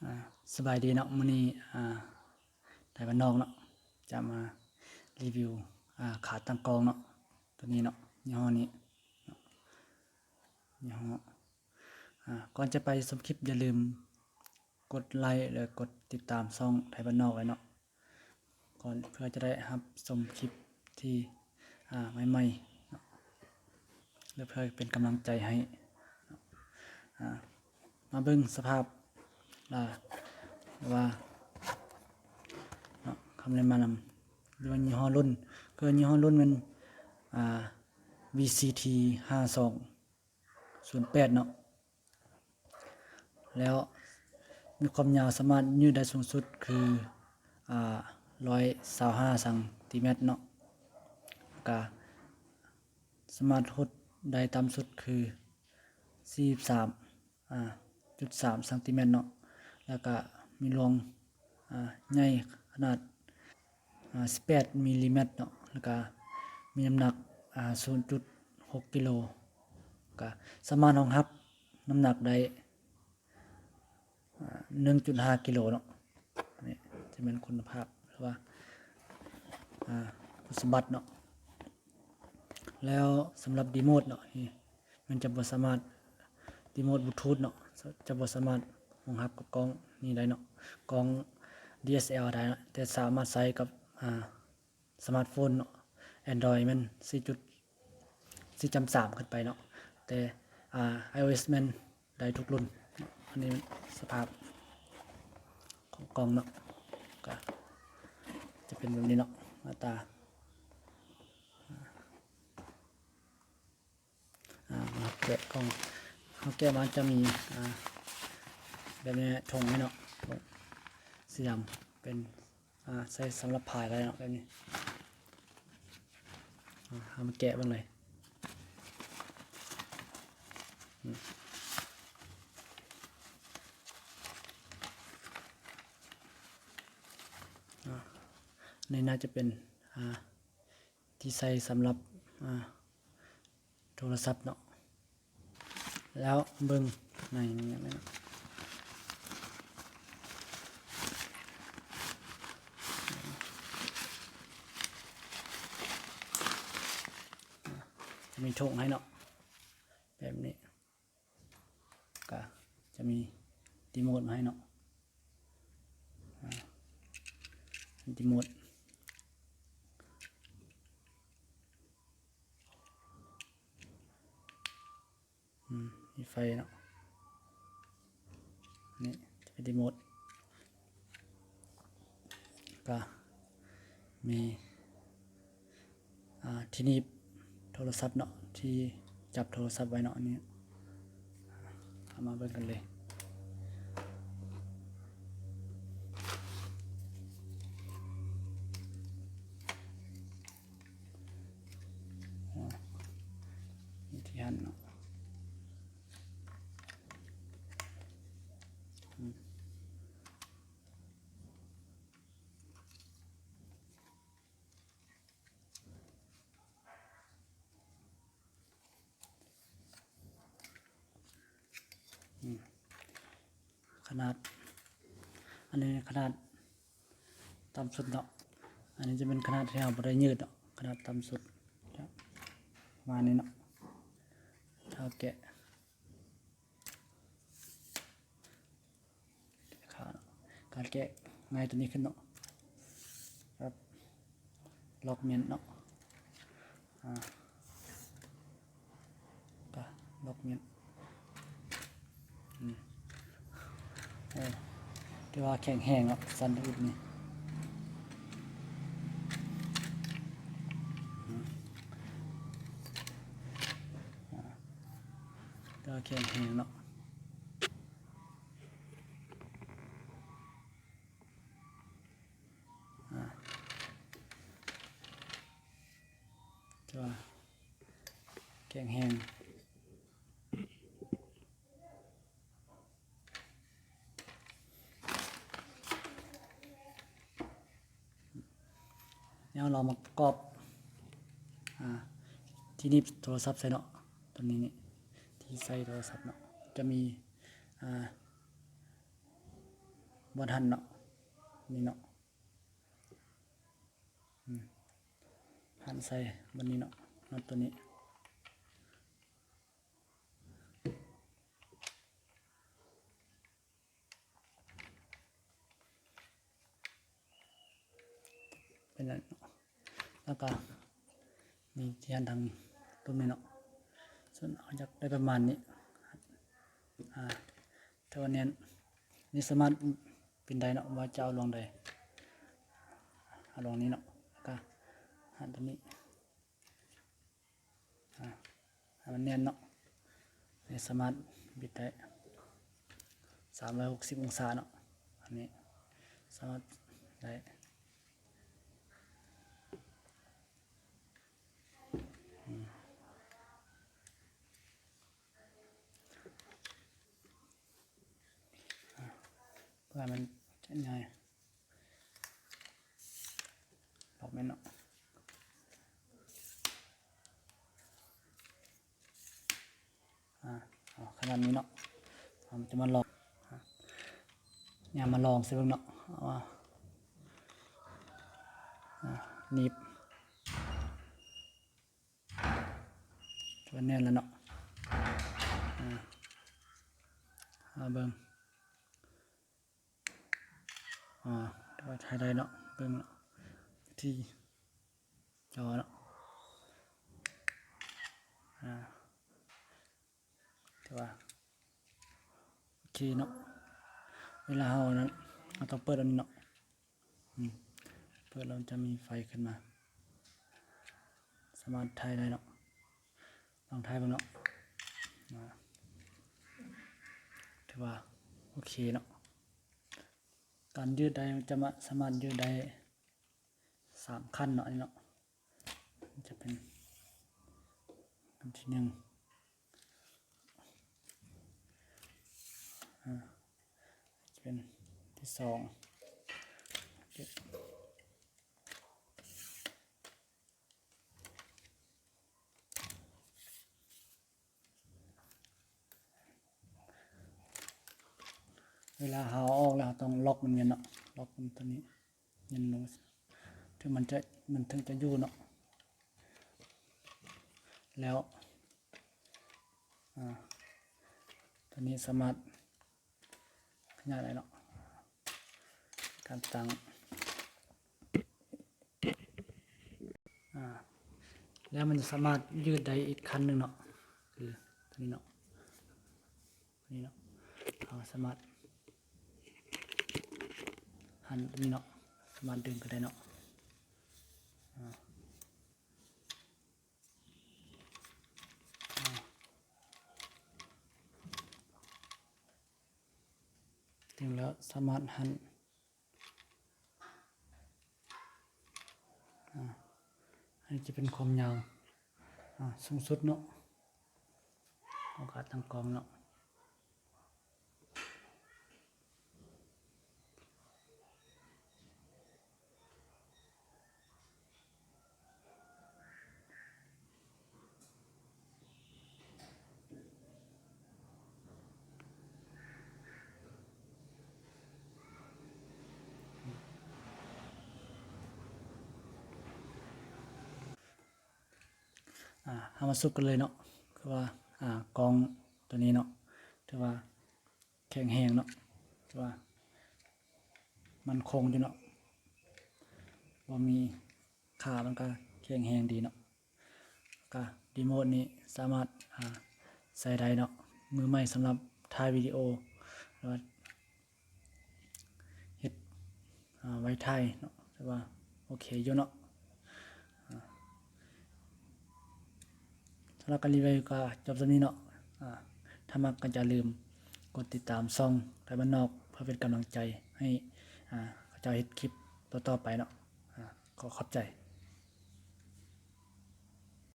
ອ່າ ສະບາຍດີເນາະ, ມື້ນີ້ ອ່າ ໄທບ້ານນອກເນາະ ຈະມາຣີວິວ ອ່າ ຂາຕັ້ງກ້ອງເນາະ, ໂຕນີ້ເນາະ ຍີ່ຫໍ້ນີ້ເນາະ ຍີ່ຫໍ້ ອ່າ ກ່ອນຈະໄປຊົມຄລິບ ຢ່າລືມກົດໄລ ແລະ ກົດຕິດຕາມຊ່ອງໄທບ້ານນອກໄວ້ເນາະ. ກ່ອນ ເພື່ອຈະໄດ້ຮັບຊົມຄລິບທີ່ ອ່າ ໃໝ່ໆເນາະ ແລະ ເພື່ອເປັນກຳລັງໃຈໃຫ້ ອ່າ ມາເບິ່ງສະພາບ ອ່າ ວ່າເນາະ ຄຳແນະນຳ ຫຼືວ່າຍີ່ຫໍ້ລຸ້ນ ຄືຍີ່ຫໍ້ລຸ້ນແມ່ນ ອ່າ ວີຊີທີ ຫ້າສອງ ສູນແປດເນາະ ແລ້ວມີຄວາມຍາວສາມາດຍືດໄດ້ສູງສຸດຄື ອ່າ ຮ້ອຍຊາວຫ້າຊັງຕີແມັດເນາະ, ແລ້ວກະສາມາດຫົດໄດ້ຕ່ຳສຸດຄື ສີ່ສິບສາມ ອ່າ ຈຸດສາມຊັງຕີແມັດເນາະ, ແລ້ວກະມີລວງ ອ່າ ໃຫຍ່ຂະໜາດ ອ່າ ສິບແປດມິລລີແມັດເນາະ, ແລ້ວກະມີນ້ຳໜັກ ອ່າ ສູນຈຸດຫົກກິໂລ, ກະສາມາດຮອງຮັບນ້ຳໜັກໄດ້ ອ່າ ໜຶ່ງຈຸດຫ້າກິໂລເນາະ. ອັນນີ້ຈະແມ່ນຄຸນນະພາບ ຫຼືວ່າ ອ່າ ຄຸນສົມບັດເນາະ. ແລ້ວສຳລັບຣີໂມດເນາະ ນີ້ມັນຈະບໍ່ສາມາດ ຣີໂມດບລູທູດເນາະ ຈະບໍ່ສາມາດຮອງຮັບກັບກ້ອງນີ້ໄດ້ເນາະ, ກ້ອງດີເອັສແອລໄດ້ເນາະ, ແຕ່ສາມາດໃຊ້ກັບ ອ່າ ສະມາດໂຟນເນາະ, ແອນດຣອຍແມ່ນສີ່ຈຸດ ສີ່ຈຸດສາມຂຶ້ນໄປເນາະ, ແຕ່ ອ່າ ໄອໂອເອັສແມ່ນ ໄດ້ທຸກລຸ້ນເນາະ. ອັນນີ້ສະພາບຂອງກ້ອງເນາະ ກະຈະເປັນແບບນີ້ເນາະ ໜ້າຕາ. ອ່າ ມາແກະກ່ອງ ເຮົາແກະມາຈະມີ ອ່າ ແບບນີ້ ຖົງນີ້ເນາະ ຖົງສີດຳ ເປັນ ອ່າ ໃຊ້ສຳລັບພາຍກໍໄດ້ເນາະ ແບບນີ້. ອ່າ ເຮົາມາແກະເບິ່ງເລີຍ. ອືມ ອ່າ ນີ້ໜ້າຈະເປັນ ອ່າ ທີ່ໃຊ້ສຳລັບ ອ່າ ໂທລະສັບເນາະ. ແລ້ວເບິ່ງໃນນີ້ນະ ຈະມີຖົງໃຫ້ເນາະ ແບບນີ້ ກະຈະມີຣີໂມດມາໃຫ້ເນາະ ອ່າ ຣີໂມດ ອືມ ມີໄຟເນາະ ນີ້ຈະເປັນຣີໂມດ ກະມີ ອ່າ ທີ່ໜີບໂທລະສັບເນາະ ທີ່ຈັບໂທລະສັບໄວ້ເນາະ. ອັນນີ້ ເຮົາມາເບິ່ງກັນເລີຍ. ອ່າ ວິທີຫັນເນາະ ອືມ ອືມ ຂະໜາດ ອັນນີ້ຂະໜາດ ຕ່ຳສຸດເນາະ. ອັນນີ້ຈະເປັນຂະໜາດທີ່ເຮົາບໍ່ໄດ້ຍືດເນາະ, ຂະໜາດຕ່ຳສຸດຈະປະມານນີ້ເນາະ. ເຮົາແກະ ການແກະງ່າຍຕົວນີ້ຂຶ້ນເນາະ ແບບ ລັອກແມ່ນເນາະ. ອ່າ ກະລັອກແມ່ນ ອືມ ໂອ້ ຖືວ່າແຂງແຮງເນາະ ສັນທະອຸດນີ້ ອືມ ອ່າ ຖືວ່າແຂງແຮງເນາະ. ອ່າ ແຕ່ວ່າແຂງແຮງ ແລ້ວເຮົາມາປະກອບ ອ່າ ທີ່ໜີບໂທລະສັບໃສ່ເນາະ. ຕົວນີ້ນີ້ ທີ່ໃສ່ໂທລະສັບເນາະ ຈະມີ ອ່າ ບໍ່ທັນເນາະ ນີ້ເນາະ ອືມ ຫັນໃສ່ບາດນີ້ເນາະ ນັອດຕົວນີ້ ເປັນນັ້ນເນາະ ແລ້ວກະມີທີ່ຫັນທາງລຸ່ມນີ້ເນາະ ສ່ວນເຮົາຢາກໄດ້ປະມານນີ້ ອາ ແຕ່ວ່າແໜ້ນ ນີ້ສາມາດປິ່ນໄດ້ເນາະ ວ່າຈະເອົາລວງໃດ ເອົາລວງນີ້ເນາະ ແລ້ວກະຫັນຕົວນີ້ ອາ ໃຫ້ມັນແໜ້ນເນາະ ນີ້ສາມາດບິດໄດ້ສາມຮ້ອຍຫົກສິບອົງສາເນາະ ອັນນີ້ສາມາດໄດ້ ອືມ ອາ ເພື່ອໃຫ້ມັນຈະງ່າຍ ລອກແມ່ນເນາະ ອາ ເອົາຂະໜາດນີ້ເນາະ ເຮົາຈະມາລອງ ອາ ຍາມມາລອງໃສ່ເບິ່ງເນາະ ເອົາມາ ອາ ໜີບ ຈະແໜ້ນແລ້ວເນາະ ອາ ເອົາເບິ່ງ ອາ ຖືວ່າຖ່າຍໄດ້ເນາະ ເບິ່ງເນາະ ທີ່ຈໍເນາະ ອາ ຖືວ່າໂອເຄເນາະ ເວລາເຮົານັ້ນ ເຮົາຕ້ອງເປີດອັນນີ້ເນາະ ອືມ ເປີດແລ້ວມັນຈະມີໄຟຂຶ້ນມາ ສາມາດຖ່າຍໄດ້ເນາະ ລອງຖ່າຍເບິ່ງເນາະ ອາ ຖືວ່າໂອເຄເນາະ ການຍືດໄດ້ ມັນຈະມາ ສາມາດຍືດໄດ້ສາມຂັ້ນເນາະ ອັນນີ້ເນາະ ມັນຈະເປັນຂັ້ນທີໜຶ່ງ ອາ ຈະເປັນທີສອງ ເວລາເຮົາເອົາອອກແລ້ວ ເຮົາຕ້ອງລັອກມັນແມ່ນເນາະ ລັອກມັນຕົວນີ້ ເຢັນລົງ ເຖິງມັນຈະ ມັນເຖິງຈະຢູ່ເນາະ ແລ້ວ ອາ ຕົວນີ້ສາມາດຂະຫຍາຍໄດ້ເນາະ ການຕັ້ງ ອາ ແລ້ວມັນຈະສາມາດຍືດໄດ້ອີກຂັ້ນໜຶ່ງເນາະ ຄືຕົວນີ້ເນາະ ຕົວນີ້ເນາະ ເຮົາສາມາດຫັນຕົວນີ້ເນາະ ສາມາດດຶງຂຶ້ນໄດ້ເນາະ ອາ ອາ ດຶງແລ້ວສາມາດຫັນ ອາ ອັນນີ້ຈະເປັນຄວາມຍາວ ອາ ສູງສຸດເນາະ ຂອງຂາຕັ້ງກ້ອງເນາະ. ອາ ເຮົາມາສະຫຼຸບກັນເລີຍເນາະ ຄືວ່າ ອາ ກ້ອງໂຕນີ້ເນາະ ຖືວ່າແຂງແຮງເນາະ ຖືວ່າໝັ້ນຄົງຢູ່ເນາະ ບໍ່ມີ ຂາມັນກະແຂງແຮງດີເນາະ ກະຣີໂມດນີ້ສາມາດ ອາ ໃຊ້ໄດ້ເນາະ ມືໃໝ່ສຳລັບຖ່າຍວິດີໂອ ຫຼືວ່າເຮັດ ອາ ໄວ້ຖ່າຍເນາະ ຖືວ່າໂອເຄຢູ່ເນາະ ອາ ສຳລັບການຣີວິວກະຈົບສ່ຳນີ້ເນາະ ອາ ຖ້າມັກກະຢ່າລືມກົດຕິດຕາມຊ່ອງໄທບ້ານນອກ ເພື່ອເປັນກຳລັງໃຈໃຫ້ ອາ ເຂົາເຈົ້າເຮັດຄລິບຕໍ່ໆໄປເນາະ ອາ ຂໍຂອບໃຈ.